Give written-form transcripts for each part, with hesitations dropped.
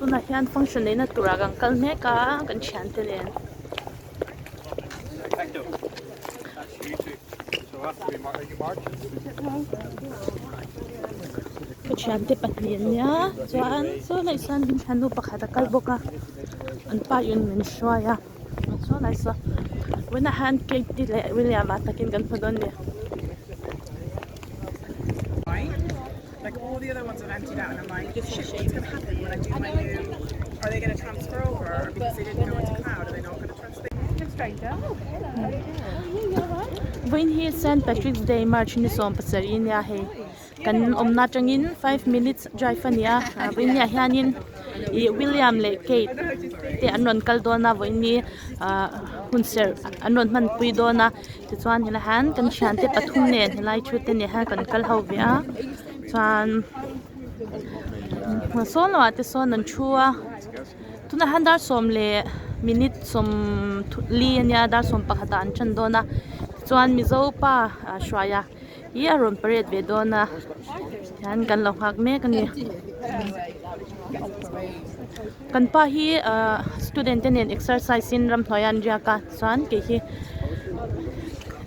Tunah hian function neihna turah kan kal mek a kan thiante nen. Ka thiante pahnih an nia chuan sawnah sawn nu pakhat a kal bawk a an pa in min hruai a sawnah sawn vawiinah hian cake te leh William a takin kan hmu dawn a ni. Vawiin hi Saint Patrick's Day March ni 17 a nia hei kan awmna atangin 5 minutes drive a ni a vawiin ni ah hianin ih William leh Kate te an rawn kal dawn a vawiin ni ah hunserh an rawn hmanpui dawn a tichuan helai hian kan thiante pathum nen helai thu te nen hian kan kal ho ve a chuan sawn lamah te sawn an thu a. Tunah hian dar sawm leh minute 44 a nia dar 11 ah an ṭan dawn a tichuan mizo pa hruaia hi a rawn parade ve dawn a tihian kan lo nghak mek a ni kan pa hi ahh student te nen exercise in ramhnuai ah an riak a chuan kei hi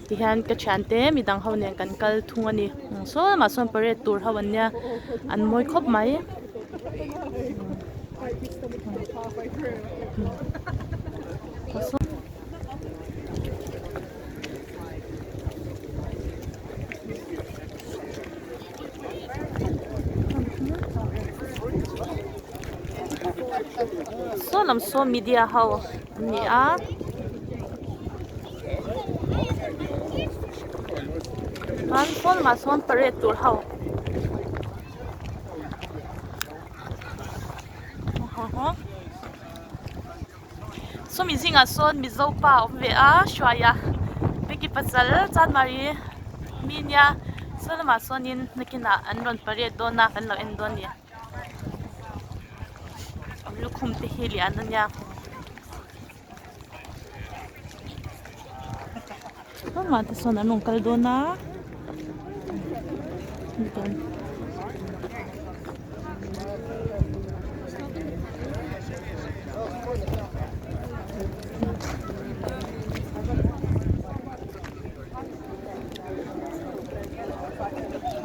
tihian ka thiante midang ho nen kan kal thung a ni saw lamah sawn parade tur ho an nia an mawi khawp mai. Saw lam saw media ho an ni a. Chuan saw lamah sawn parade tur ho. Sawmi zingah sawn Mizo pa a awm ve a hruai a Peki pasal Chanmari mi nia saw lamah sawnin nakinah an rawn parade dawn a kan lo en dawn a ni lukhum te hi lian a nia. Lamah te sawn an rawn kal dawn a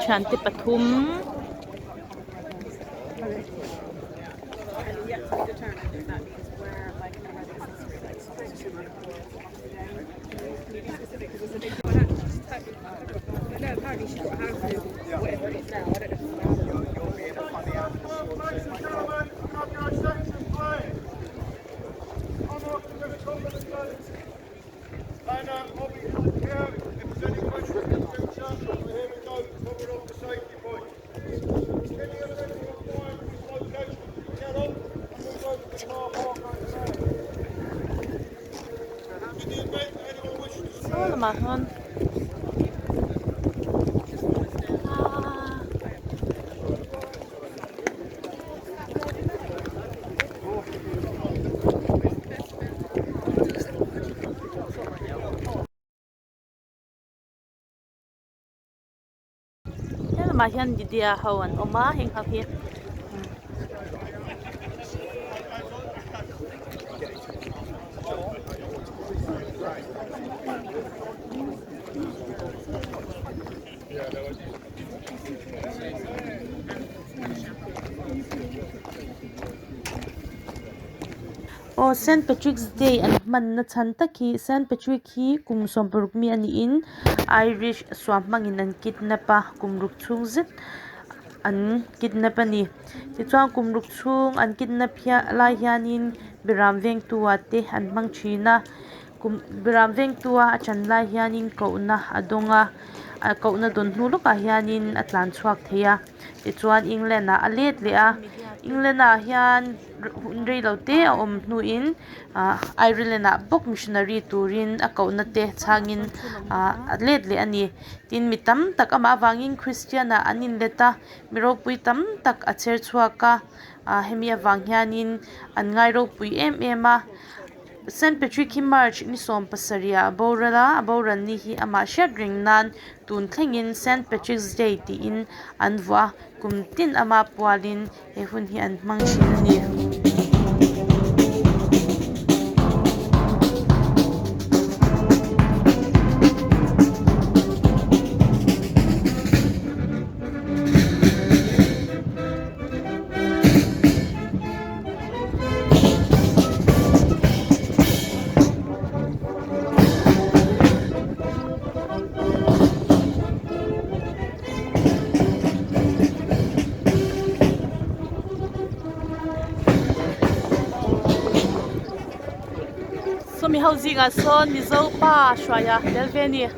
thiante pathum. Saw lamah sawn He lamah hian media ho an awm a heng ho hi Aw Saint Patrick's Day an hmanna chhan tak hi Saint Patrick hi kum 16 mi a niin Irish suam hmangin an kidnap a kum ruk chhung zet an kidnap a ni tichuan kum ruk chhung an kidnap hian lai hianin beram vengtu ah te an hmang thin a kum beram vengtu a a chan lai hianin kohna a dawng a a kohna dawn hnu lawkah hianin a tlan chhuak thei a tichuan England ah a let leh a England ah hian. hun rei lo te a awm hnuin ah Ireland ah bawk missionary turin a kohna te chhangin ah a let leh a ni tin mi tam tak amah avangin christian ah an inlet a mi ropui tam tak a chher chhuak a ah hemi avang hianin an ngai ropui em em a. Saint Patrick hi March ni 17 ah a boral a, a boral ni hi amah hriat reng nan tun thlengin Saint Patrick's Day tiin an vuah a, kum tin ama pualin he hun hi an hmang thin a ni. Sawmi ho zingah sawn Mizo pa hruaia tel ve a ni.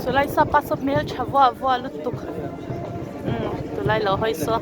Chulai sapa saw hmeltha vuah vuah lutuk umm tulai lo hawi saw.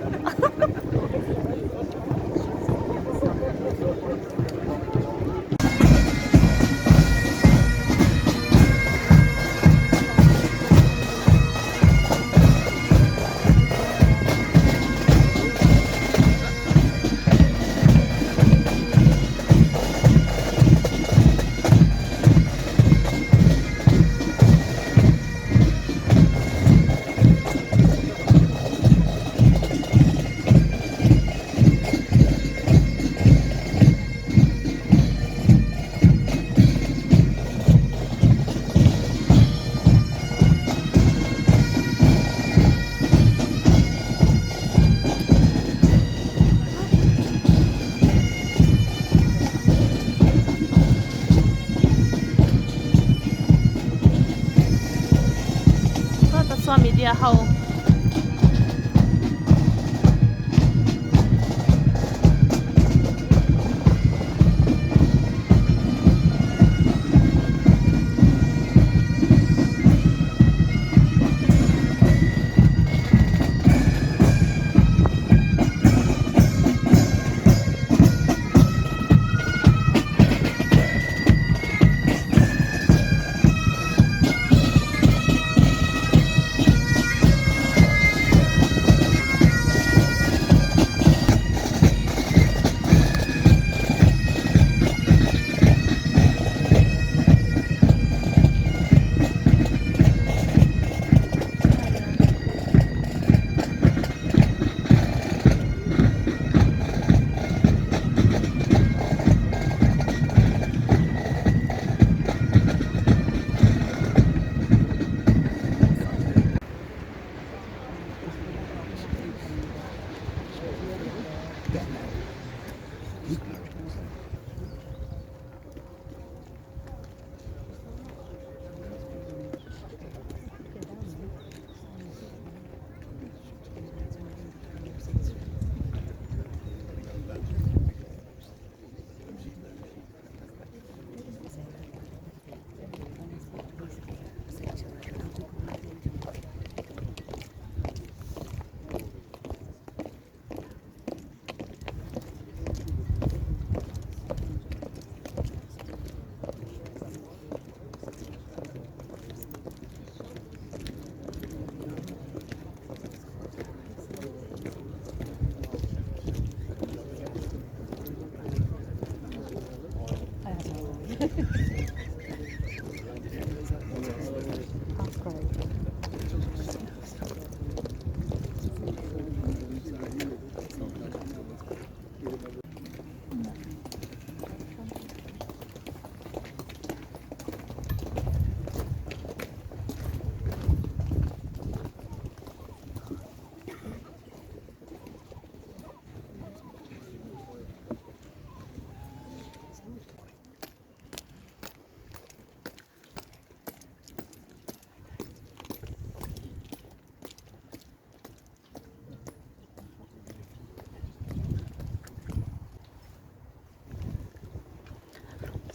Chuan media ho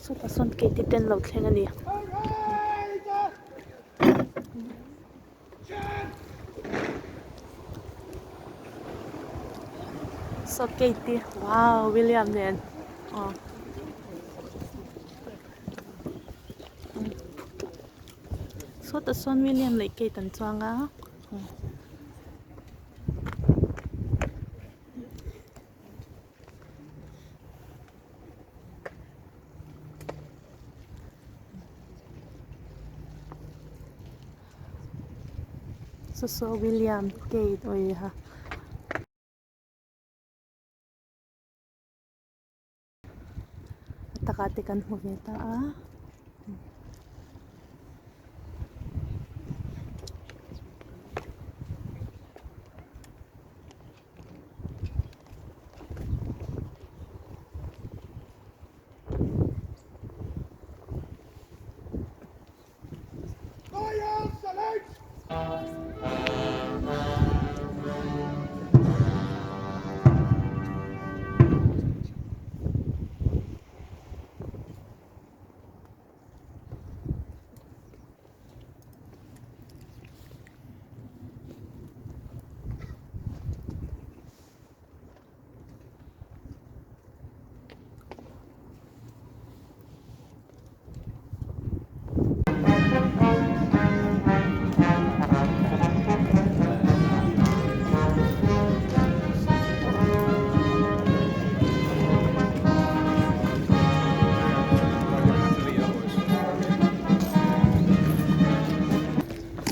Sawtah sawn keite te an lo thleng a ni. Saw keite wow William nen aw sawtah sawn William leh Kate an chuang a. Saw saw William Kate awiha. A takah te kan hmu ve ta a.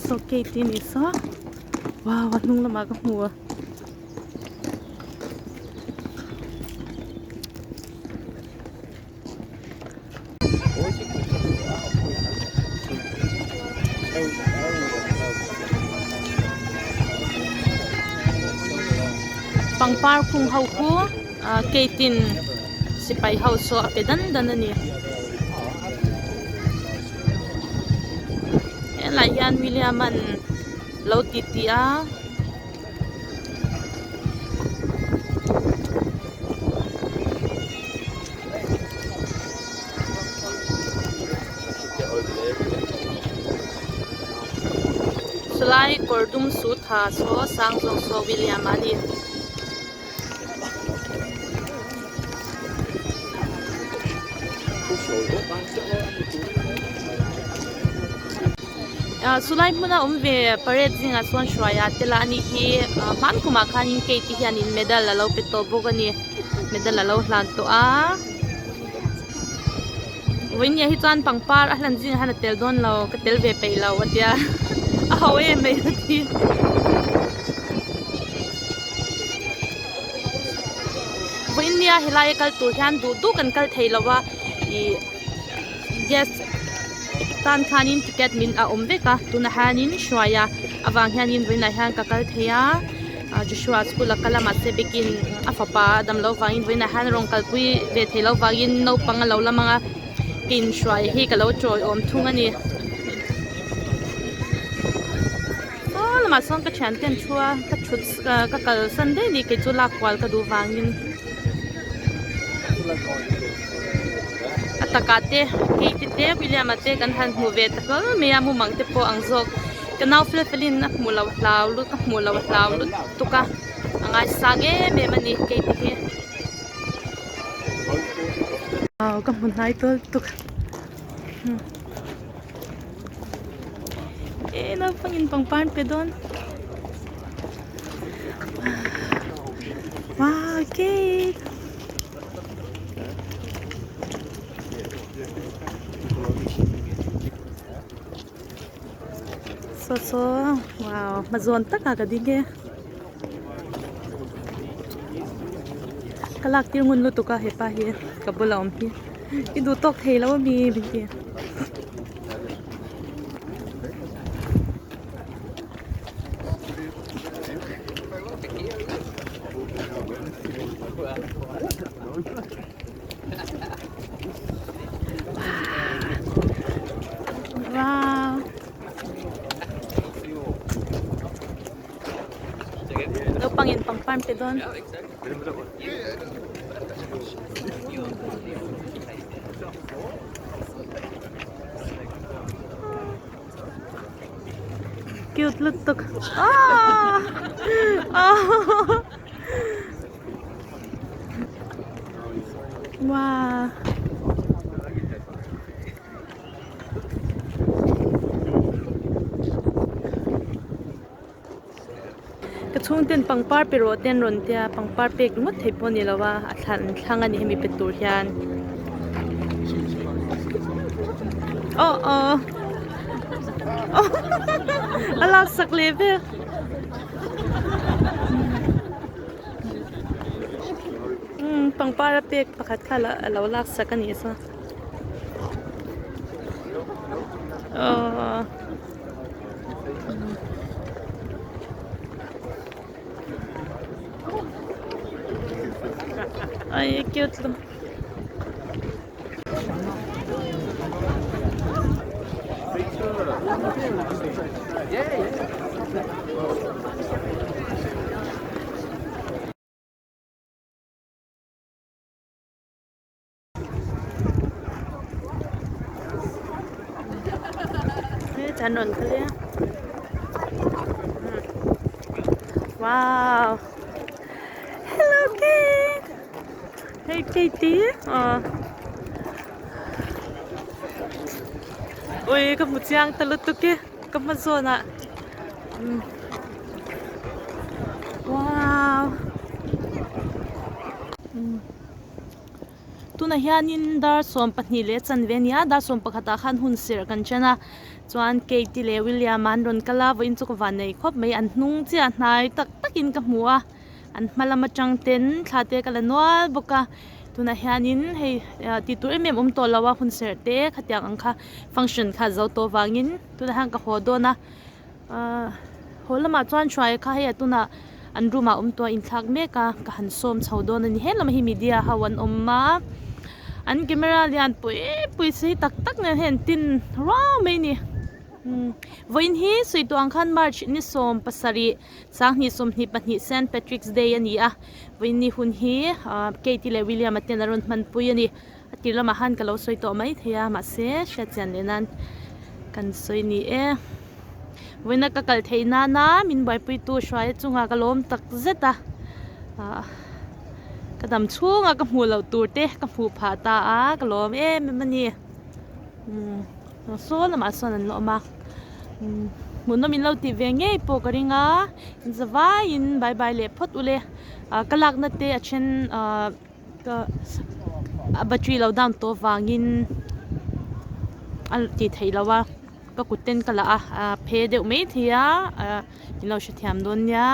Saw Kate a ni saw wow a hnung lamah ka hmu a. Pangpar khung ho khu ah gate in sipai ho saw a pe dan dan a ni helai hian William an lo ti ti a. Chulai kawr dum suit ha saw sang zawk saw William a ni. Ah chulai hmuna awm ve parade zingah chuan hruai a tel a ani hi hman kumah khanin cake te hianin medal alo pe tawh bawk a ni medal alo hlan tawh a vawinia hi chuan pangpar a hlan zingah hian a tel dawn lo ka tel ve peih lo a tia a ho em mai a ti. Vawinia helai a kal tur hian duh duh kan kal thei lo a ih guest tan khanin ticket min a awm vek a tunah hianin hruai a avang hianin vawiinah hian ka kal thei a ah Joshua school a kal a mahse biakin a fapa a dam loh vangin vawiinah hian rawn kalpui ve theih loh vangin naupang a lo la mang a ka inhruai hi ka lo tawiawm thung a ni saw lamah sawn ka thiante an thu a ka thut ka kalsan daih a ni kei chu lak kual ka duh vangin. A takah te Kate te William a te kan han hmu ve ta hlawl mai a mumang te pawh ang zawk ka nau fel felin a hmuh loh hlau lut a hmuh loh hlau lutuk a a ngaisang em em a ni Kate hi. Aw ka hmu hnai tawl tuk e naupang in pangpar an pe dawn wow Kate. Saw saw wow hma zawn takah ka ding e ka lak tir ngun lutuk a hepa hi ka bula awm hi i duh tawk thei lo ami min ti. Wow. Naupang in pangpar an pe dawn. Cute lutuk aaa aaa Wow. Ka chhungten pangpar pe rawh te an rawn tia pangpar pek ringawt thei pawh a ni lo a a thlan thlang a ni hemi pe tur hian aw aw a laksak leh vel. Umm pangpar a pek pakhat kha a lo laksak a nih chuan aww. Ai cute lo. An rawn kal e wow hello Kate hey Katie aw ui ka hmu chiang ta lutuk e ka hma zawn ah wow. Tunah hianin dar 12 leh chanve a ni a, dar 11 ah khan hun serh kan chen a, chuan Kate leh William an rawn kal a, vawiin chu ka van nei khawp mai, an hnung chiah hnai tak takin ka hmu a, an hma lam atang ten thla te ka la nual bawk a, tunah hianin hei tih tur em em awm tawh lo a hun serh te khatiang ang kha function kha a zo tawh vangin tunah hian ka haw dawn a. Ahh haw lamah chuan hruai kha hei a tunah an room ah awm tawh a inthlak mek a ka han sawm chho dawn a ni helama hi media ho an awm a an camera lian pui pui sei tak tak nen hian an tin ruau mai a ni umm vawiin hi sawi tawh ang khan march ni 17 sanghnih 22 Saint Patrick's Day a ni a vawiin ni hun hi ahh Kate leh William a ten an rawn hmanpui a ni. A tir lamah khan ka lo sawi tawh mai thei a mahse hriatchian leh nan kan sawi ni e. Vawiina ka kal theih nana min buaipuitu hruaia chungah ka lawm tak zet a ah ka dam chhunga ka hmuh loh tur te ka hmuh phah ta a ka lawm em em a ni. Umm saw lamah sawn an la awm a umm hmuhnawm in lo tih ve ngei pawh ka ring a zavaiin bye bye leh phawt ule ah ka lakna te a then ah. Ka a battery lo down tawh vangin a tih theih loh a ka kut ten ka la a a phe deuh mai thei a ahh in lo hrethiam dawn nia.